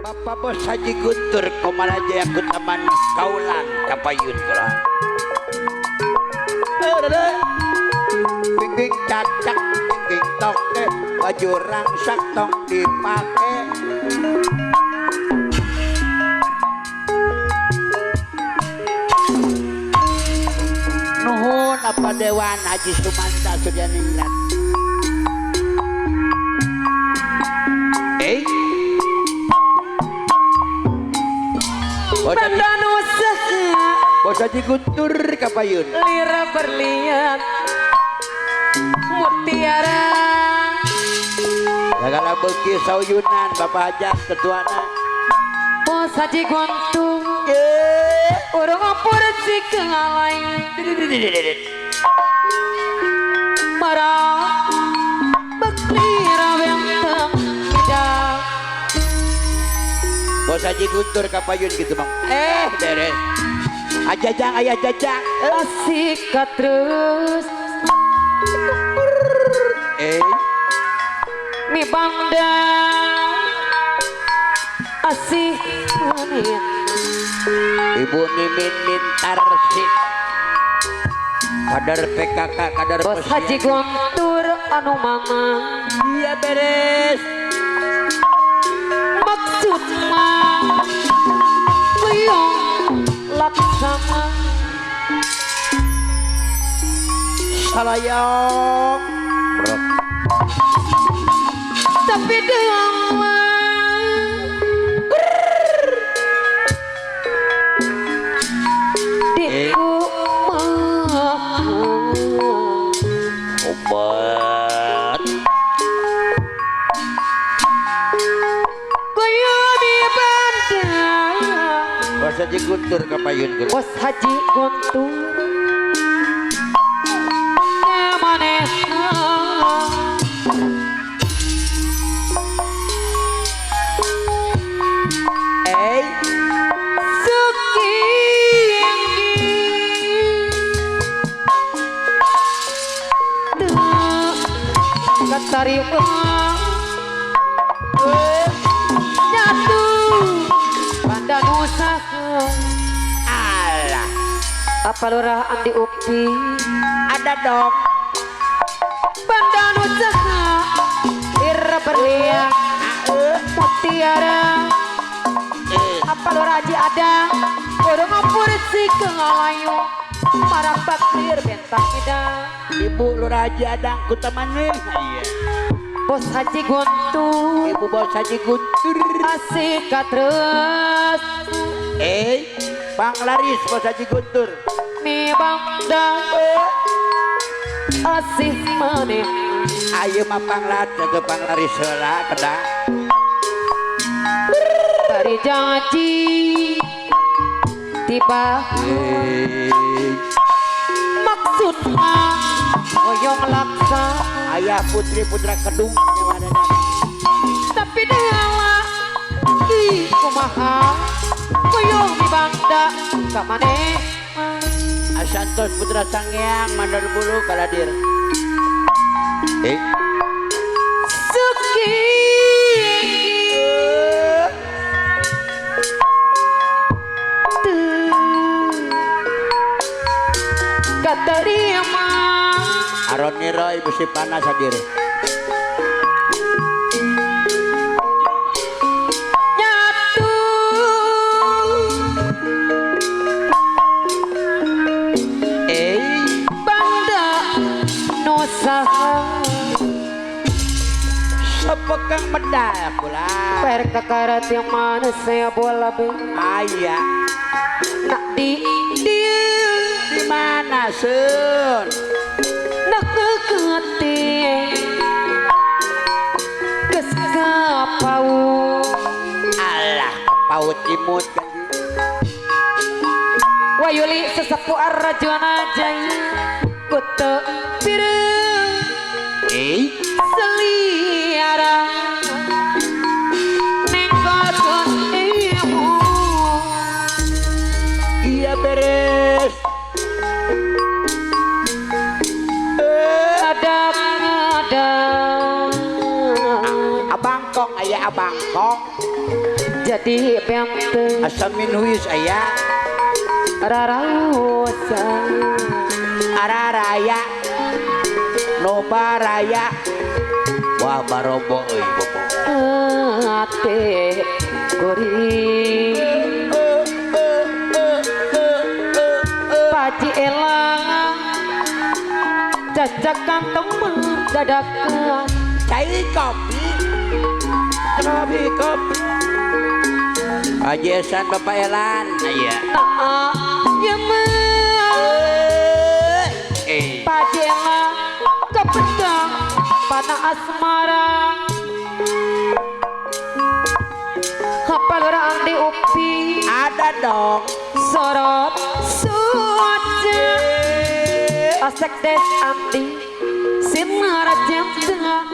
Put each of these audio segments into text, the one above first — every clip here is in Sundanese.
Bapak Bos Haji Guntur Komala Jaya Kutaman Kaulan Kapayun kula. Bing cacak bing toke baju rangsak tong dipake. Nuhun apa Dewan Haji Sumanta Suryaningrat. Bos Haji Guntur Kapayun lira berlian mutiara segala beuki sauyunan Bapak Hajat ketuana Bos Haji Guntur urang ampur cik ngalai marah beklira benteng hidang Bos Haji Guntur Kapayun gitu bang beres ajajang ayah jajang asik terus mi bangda asih menit Ibu Mimin Mintarsih kader PKK kader Bos Haji Guntur anu mama iya beres maksud mah kuyong laksama salayang brok tapi dengan diku obat kuyumi banda Bos Haji Guntur Kapayun Bos Haji Guntur tarima nyatu banda nusa alah apa lurah Andi Upi ada dong banda nusa ira berlian mutiara apa lurah Haji ada urang ampur si kengalayu marah baklir bentang hidang Ibu Lurah Haji Adang Kutaman iya Bos Haji Guntur Ibu Bos Haji Guntur asik terus Bang Laris Bos Haji Guntur mi bangda asih maneh ayo mah panglat ke Bang Laris heula kedah dari janji tiba maksud mah oyong laksa ayah putri putra kedung tapi dela di kumaha koyong di bangda kamaneh Asantos putra Sangeang mandor bulu kaladir Suki katerima Aroni Roy musim panas hadir nyatu bangda nusaha sepekang medal pula perkakarat yang mana saya bola be ayah nak di di mana sun nak ngeketi geus kapaut alah kapaut imut kan wayuli sesepuh arjuna jaya kute pireung seliara nengkoton imu iya beres ada abangkong ayah abangkong Jadi benteng Asamin huis aya rarausa Araraya Nobaraya. Wah barobo euy bobo. Ate kuring Paji elang cacakan temen dadakan cai kopi kopi kopi Haji Esan Bapak Elan aya nah ya mah Paji elang kepedang pana asmara hapal orang di upi ada dong sorot suaca asek des andi sinar cinta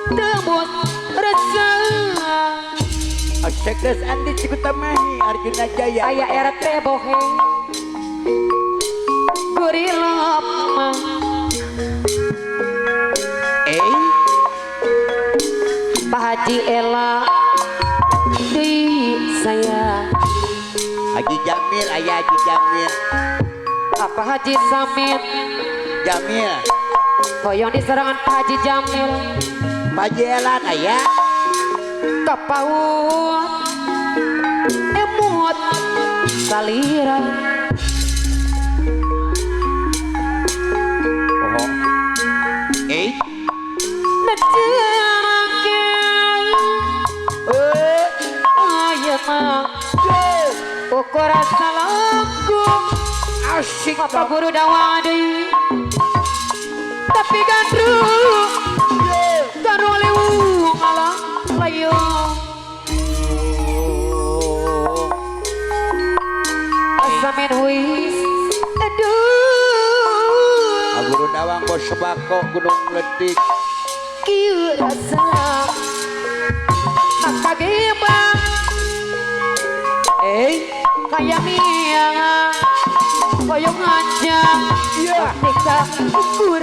tembus rasa asek des andi Cikutamahi Arjuna Jaya aya RT bohe gurilama Pak Haji Ela di saya Haji Jamil ayah Haji Jamil apa Haji Samit Jamil koyong diserangan Pak Haji Jamil Pak Haji Elan ayah kapaut emut salira oh ukur salahku asik apa guru dawadi tapi gandru gandru lewu ngalang layung asamin huis aduh guru dawang bos sebako gunung ledik kieu rasa kagebang kaya miang koyong ngajak ketika ukur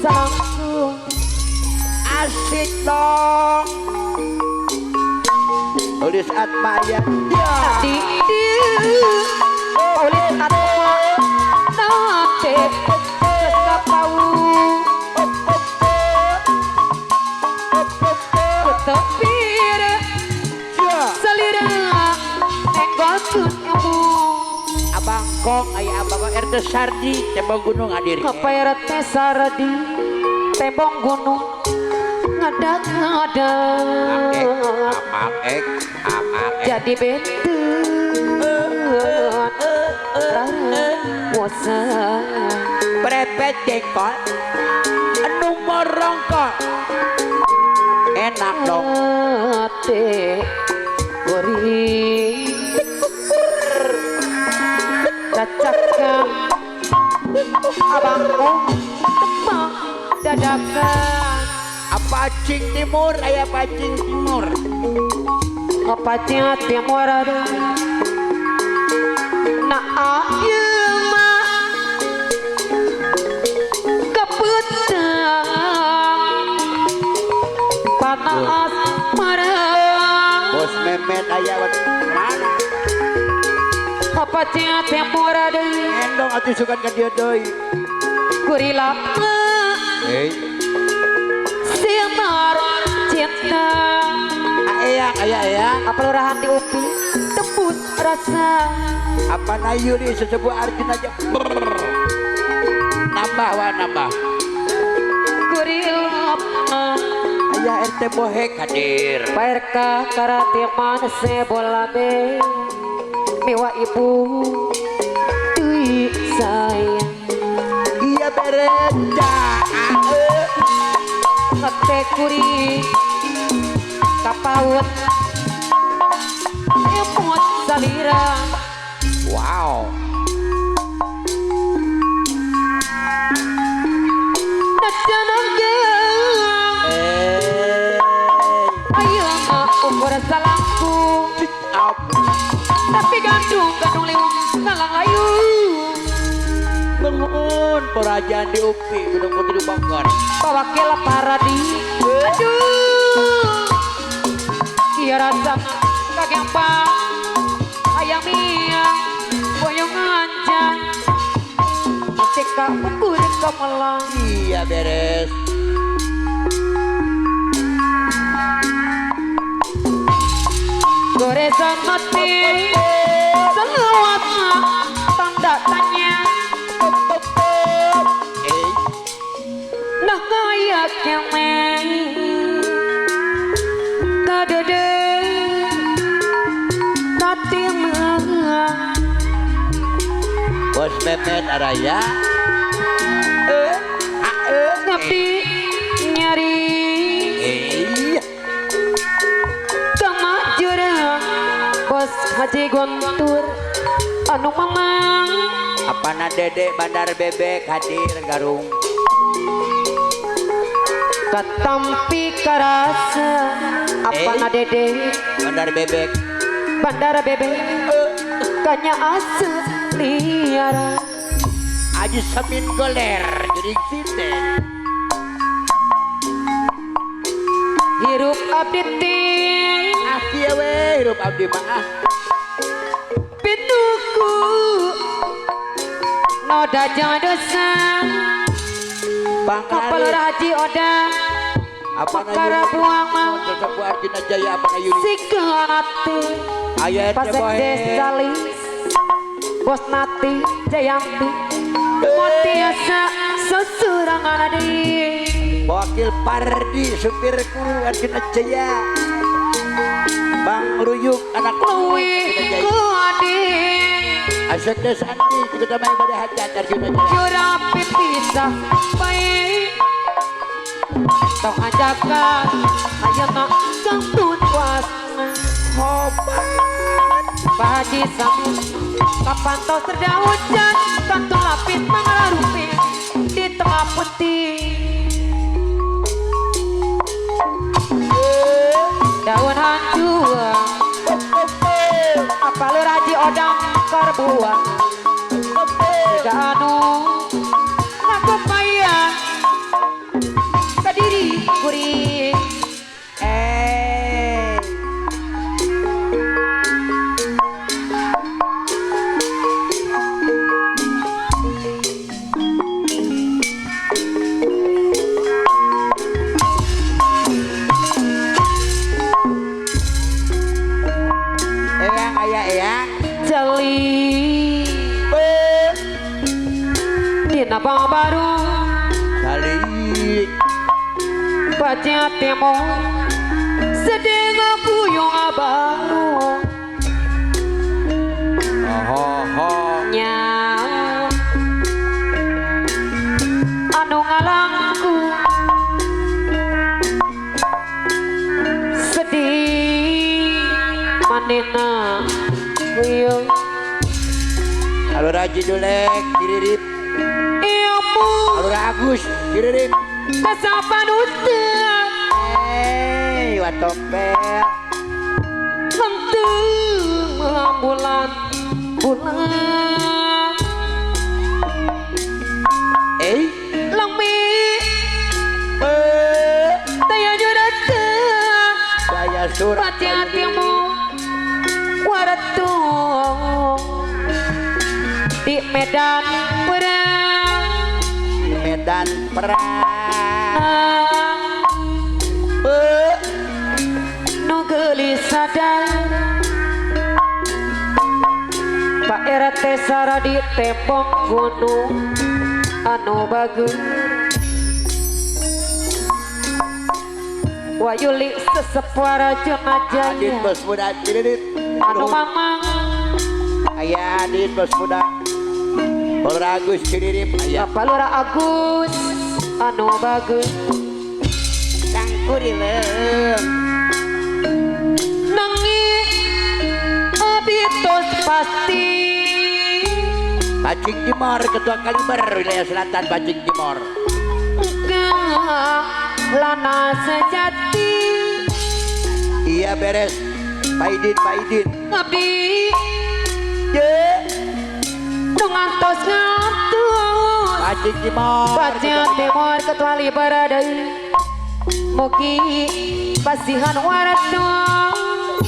salangku asik dong tulis Atma ya di tulis Atma nate kepau ketepir selira nenggolkeun embung Abang Kong aya Abang Kong RT Sardi Tembong Gunung hadir apa RT Sardi Tembong Gunung ngadak-ngadak jadi benten rasa prepet jengkol anu morongkol enak dong ate gori cacakan abangku tembang dadakan Pacing Timur aya Pacing Timur Pacing Timur ada nah ieu mah kepetang pana asmara Bos Memet aya mana Pacing Timur ada endong atuh sugan ka dieu deui kurilama sinar cinta ayang ayang ayang apa lurahan di upi tembus rasa apa nayuri sesepuh Arjuna aja nambah wah nambah kurilama ayah RT Bohek hadir Pak karate manse bola be miwa ibu tui sayang iya bereca ngete kuri kapaut emot salira wow ayeuna ukur salahku tapi gandung gandung lewung ngalang layu bangun kerajaan di Upi Gunung Putri Bogor Pawakil paradi aduh kia rasa kagempang Pamelang. Iya beres. Goresan hati selawat tanda tanya. Nah kaya keme kadede hati mengang. Bos Mehmet Araya ngabdi nyari kemajurang Bos Haji Gontur anu mamang. Apana Dede Bandar Bebek hadir Garung. Katampi karasa apana Dede Bandar Bebek. Bandar Bebek kanya asa liara. Aji Samin Goler jadi sinden. Hirup abdi ting ah kieu we hirup abdi mah ah. Pituku noda jadosa. Kapal Haji Oda Makara buang mau Sikanati Pasek Desalis Bos Nati Jayanti Motiasa sesurangan adi. Wakil Pardi supir kuru Arjuna Jaya. Bang Ruyuk anak Luwi ku adi. Asek Desandi juga sama ibadah hajat Arjuna Jaya. Jurapi pisah baik tong ajakan ayeuna kang tuntuasna. Hobat Pak Haji Samin kapan tos reda hujan kantung lapis mangalarupin di tengah putih. Daun hancur apa lu Raji Odang karbuang tidak anu ngaku payah kediri kuring. Eyang ayah eyang jeli dina baru kali baca temo sedeng guyung abaru oh nya anu ngalangku sedih manena guyung. Alur Haji Dulek kiririp ilmu Alur Agus kiririp kasapanutan watopel henteu bulan bulan lami daya juragan daya surat hati-hatimu waratung di medan perang. Di medan perang nu geulis sadar Pak RT Saradi tembok gunung anu bagus. Wayuli sesepuara Juna Jaya Adit bos muda Adit anu mamang aya Adit bos muda Lurah Agus kiririp aya Bapak Lurah Agus anu bagus. Cangkurileung nengi abdi tos pasti Bacing Timur Ketua Kaliber wilayah selatan Bacing Timur lana sejati. Iya beres Pak Idin Pak Idin abdi ye dengan tos ngantos Bacing Timur Bacing Timur Ketua Liber deui mugi pasihan waratung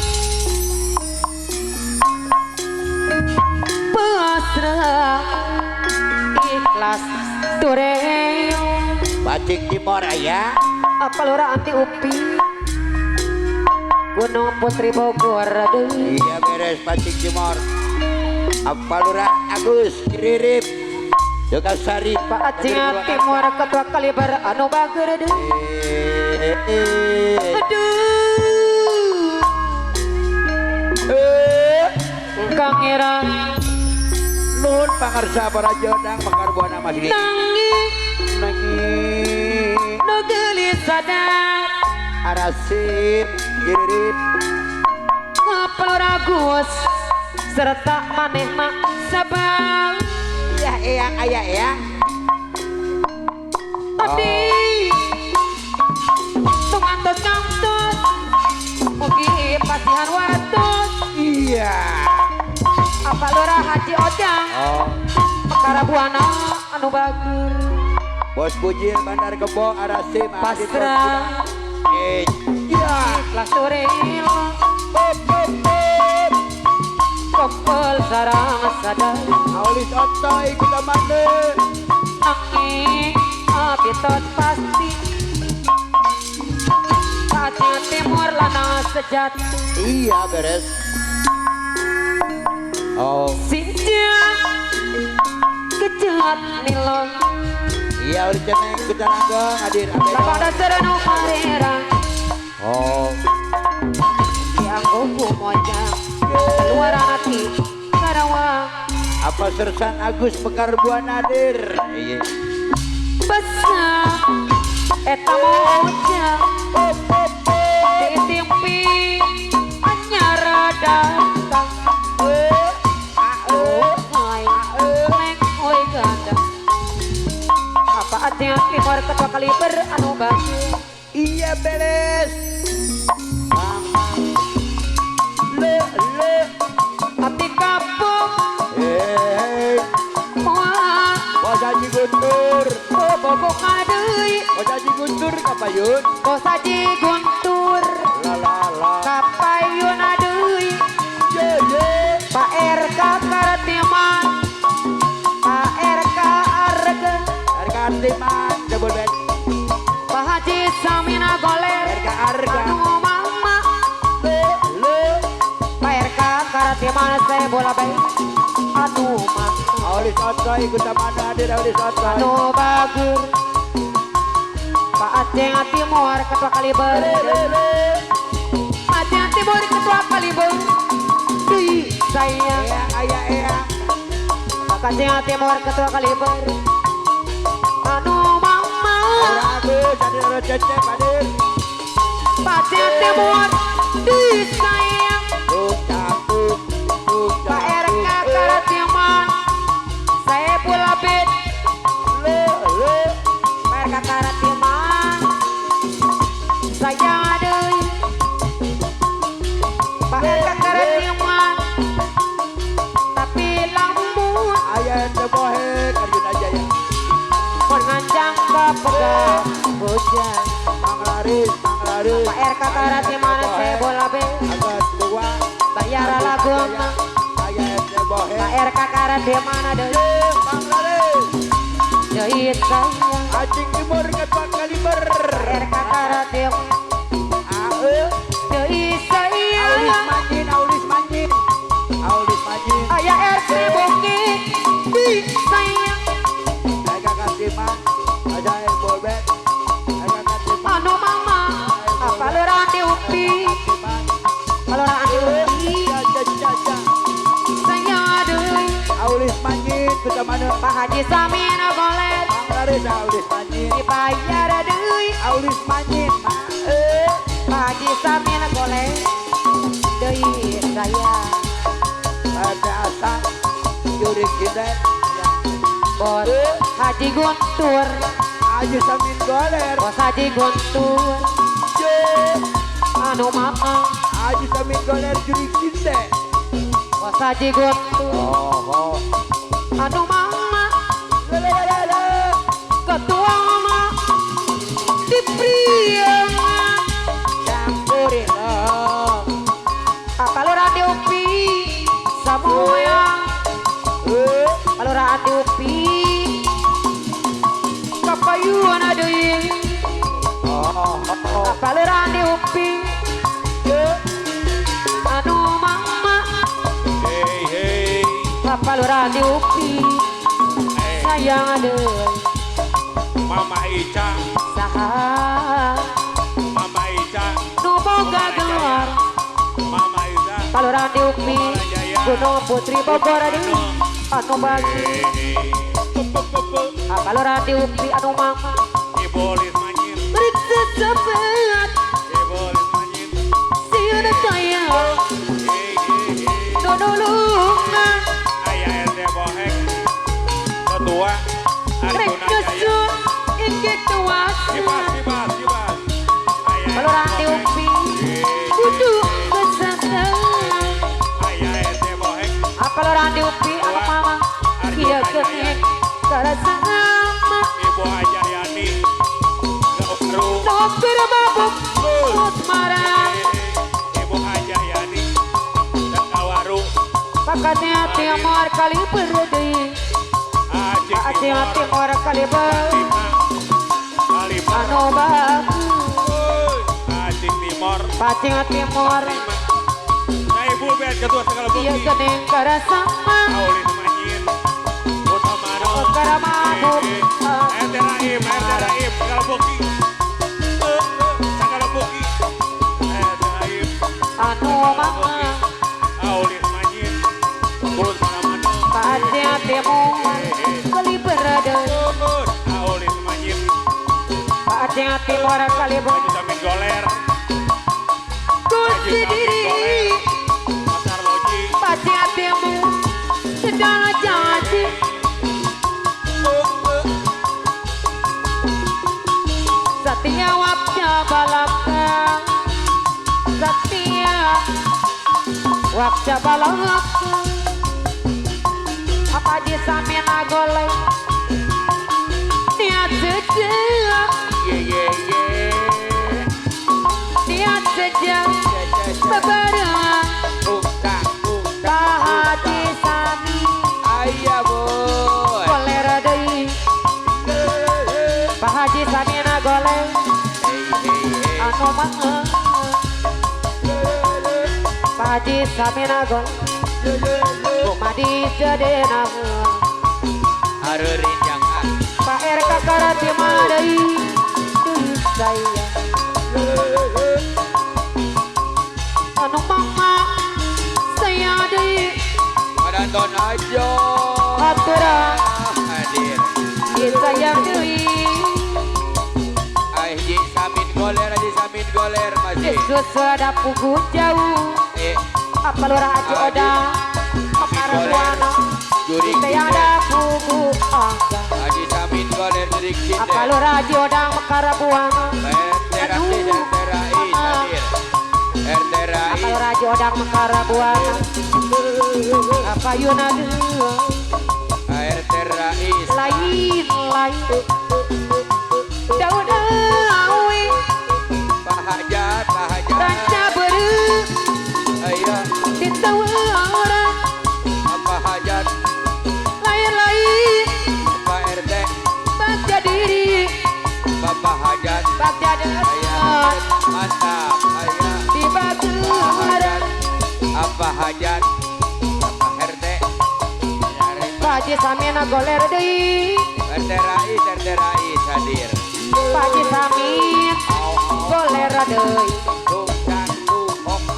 pasrah ikhlas ture. Pacing Timur aya. Apa Lurah Anti Upi Gunung Putri Bogor deui. Iya beres Pacing Timur. Apa Lurah Agus Ciririp Jokasari. Pak Acing Timur ketua kaliber anu bager deui. Aduh. Kang Era Nuhun pangarsa para jodang Mekar Buana Masjid. Nanging nanging nu geulis sadar Arasip Ciririp Apa Lurah Agus serta manehna sabang. Ya eyang aya eyang. Abdi tong antos kantos mugi pasihan wartos. Iya. Apa Lurah Haji Ojang Oh. Mekar Buana anu bager. Bos Bujil Bandar Kebo Arasim Pasrah Iya. Ikhlas rela Pop pop pop. Kompol sarang sadar Aulis otoy kita mande. Nanging abitot pasti Saatnya Timur lanang sejati. Iya beres. Oh. Sinjang kejelat nilon. Iya udah ceneng kita ranggong hadir. Bapak dasar nu parera. Oh. Dianggo ku mojang keluar hati Karawang. Apa sersan Agus Mekar Buana hadir. Iya. Besar eta mojang Pop pop pop. Ditimpi anyar datang. Apa Aceh Timur ketua kaliber anu bagus. Iya beres. Le le. Hati kapung. Eh. Moal. Bos Haji Guntur. Bobo kadeui. Bos Haji Guntur kapayun. Bos Haji Guntur. La la la. Kapayun adeui. Ye ye. Pak RK Kartiman. Pak RK Arga. Kartiman jebol ben. Pak Haji Samina Goler. RK Arga. Anu mama. Le le. Pak RK Kartiman saya bola bae. Anu mama. Aulis otoy kita mana hadir Aulis otoy. Anu bager. Pak Aceh Timur ketua kaliber. Le le le. Aceh Timur ketua kaliber. Di saya. Eyang ayah eyang. Pak Aceh Timur ketua kaliber. Anu mama. Agus hadir cecep hadir. Pak Aceh Timur di sayang. Tuk cakuk tuk Pak RK Karatiman saya pula bed. Le le. Pak RK Karatiman saya deui. Pak RK Karatiman tapi lamun aya teu bohek Arjuna Jaya. Penganjang ke pegang bujang. Mang laris, mang laris. Pak RK Karatiman saya bola bed. Agak dua. Bayar lagu mah. Aya teu bohek. Pak RK Karatiman deui. Mang laris. Deui saya. Acing Timur ketua kaliber. Pak RK Karatiman. Ae. Deui saya. Aulis manjin, Aulis manjin. Aulis manjin. Aya RT Bukit di saya. RK Kartiman. Aya bolbet. RK Kartiman. Anu mama. Apa Lurah Andi Upi. Lurah Andi Upi. Saya deui. Aulis manjin kita mana. Pak Haji Samina Goler. Mang laris Aulis manjin. Dibayar deui. Aulis manjin. Pak Haji Samina Goler. Deui saya. Ada asa jurik kita. Bos Haji Guntur. Haji Samin Goler. Bos Haji Guntur. Anu mama. Haji Samin Goler jurik kita. Bos Haji Guntur. Oh, oh. Anu mama. Le le le le. Ketua mama di Priangan. Campurin lo. Apa Lurah Andi Upi Samoya. Lurah Andi Upi Kapayun adeui. Apa Lurah di Upi anu mama. Hey hey. Apa Lurah di Upi sayang deui. Mama Ica. Saha Mama Ica. Nu boga gelar. Mama Ica. Palurah di Upi Gunung Putri Bogor deui anu bagi. Palurah di Upi anu mama. Ibu Lis Manyin. Rek secepet. Ibu Lis Manyin. Sieun saya. Nu nulungan. Aya RT Bohek. Ketua Rek nyusul Palurah di Upi kudu kesana. Palurah di Upi anu mama kieu geuning karasana. Ibu Hajah Yani Sopir mabuk marah. Ibu Hajah Yani dan Kawaru. Pakatnya timur kali berdei. Aceh timur kali ber. Anu bagus. Aceh Timur. Aceh Timur. Nah Ibu Ben ketua segala bukti. Iya geuning karasama. Aulis Manyin. Utamano. Karamabuk. RT Raim, RT Raim segala bukti. Segala bukti. RT Raim. Anu mama. Aulis Manyin. Utamano. Aceh Timur. Kali berada. Aulis Manyin. Aceh Timur kali ber. Haji Samin Goler. Kunci diri. Pasar Loji. Aceh Timur sedang janji. Satya wakca balaka. Satya wakca balaka. Apa di samina golek. Niat sejak. Ye ye ye. Niat sejak bebareng. Pak Haji Sami. Ayah boy. Goler deui. Pak Haji Samina golek. Anu mah. Pak Haji Samina golek. Kumadi jadena. Areurin jangan. Pak RK Karatima deui. Deui saya. Anu mama saya deui. Padanton aja. Aturan. Hadir. Ieu sayang deui. Ai Haji Samin goler, Haji Samin goler masih. Yesus ada pugu jauh. Apa Lurah Haji Odang. Mekar buana. Jurik Yang ada pugu angga. Haji Samin goler jurik sinden. Apa Lurah Haji Odang Mekar buana. RT Rais, RT Rais hadir. RT Rais. Apa Lurah Haji Odang Mekar buana. Apa Yuna dua. RT Rais. Lain lain. Daun awi. Pak Hajat, Pak Hajat. Ranca beru. Ayo. Ditawaran. Apa Hajat. Lain-lain. Pak RT. Bagja diri. Bapak Hajat. Bagja diri. Mantap. Ayo. Di Baguran. Apa Hajat. Apa RT. Pak Haji Samina goler deui. RT Rais, RT Rais hadir. Pak Haji Samin goler deui.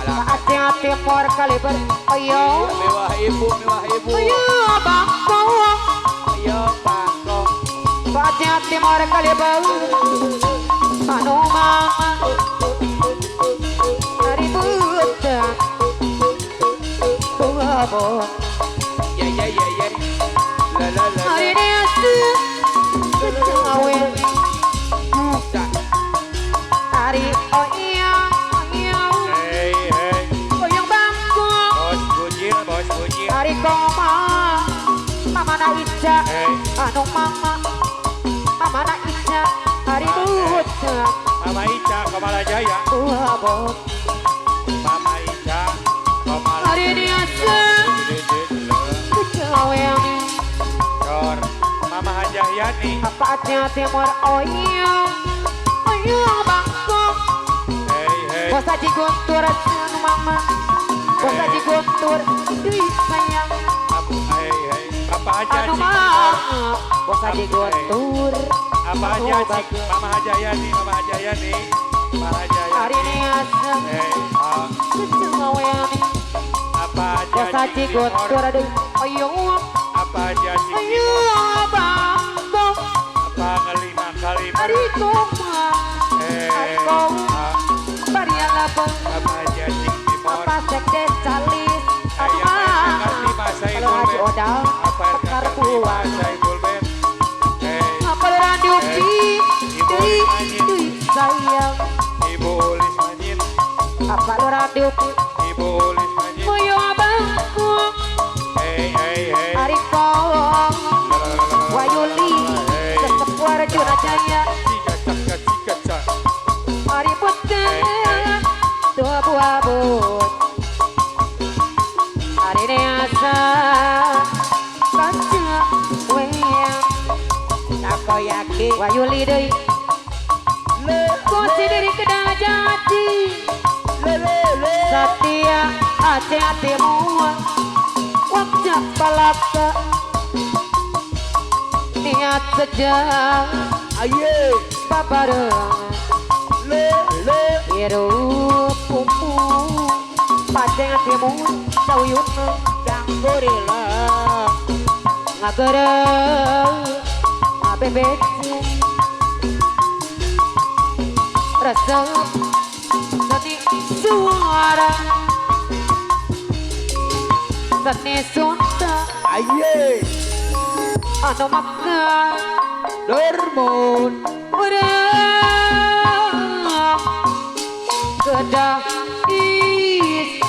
Pak Aceh Timur kaliber. Ayo. Mewah ibu, mewah ibu. Ayo bangkong. Ayo bangkong. Pak Aceh Timur kaliber. Anu mama. Hari buta. Buabo. Ye ye ye ye. La la la. Hari ini kecewa. Hari oh iya oh iya. Hey hey. Goyang bangkong. Bos bujil, bos bujil. Hari koma. Mama na Ica. Hey. Anu mama. Mama na Ica. Hari buta. Mama Ica Kamala Jaya. Buabo. Mama Ica Kamala. Hari ini kecewa. Cor. Mama Hajah Yani. Apa Aceh Timur oh iya. Oh iya bangkong. Bos Haji Guntur anu mama. Bos Haji Guntur deui sayang. Apa aja anu mama. Bos Haji Guntur. Apa aja Mama Hajayani, Mama Hajayani. Mama Hajayani. Hari ini asem. Kecewaweani. Apa aja Bos Haji Guntur aduh. Ayo. Apa aja ayo bangkong. Apa ngelima kali hari koma. Hari koma. Apa aja apa sekdes calis anu mah kalau Haji Odang pekar buang apa lurah diupi deui deui sayang Ibu Ulis Manyin apa lurah diupi Ibu Ulis Manyin moyo abangku hari kong Wayuli sesepuh Arjuna Jaya hari putih tua buabut hari ini asa kaca weyang takoyaki Wayuli deui kunci diri kedah jati setia Aceh hatimu wajah palaka niat sejak aye papareng le le hirup pumpu paceng hatimu sauyun dangkurila ngagereng ngabebet resep seni suara seni sunta aye anu makan dormun urang kedah istimewa.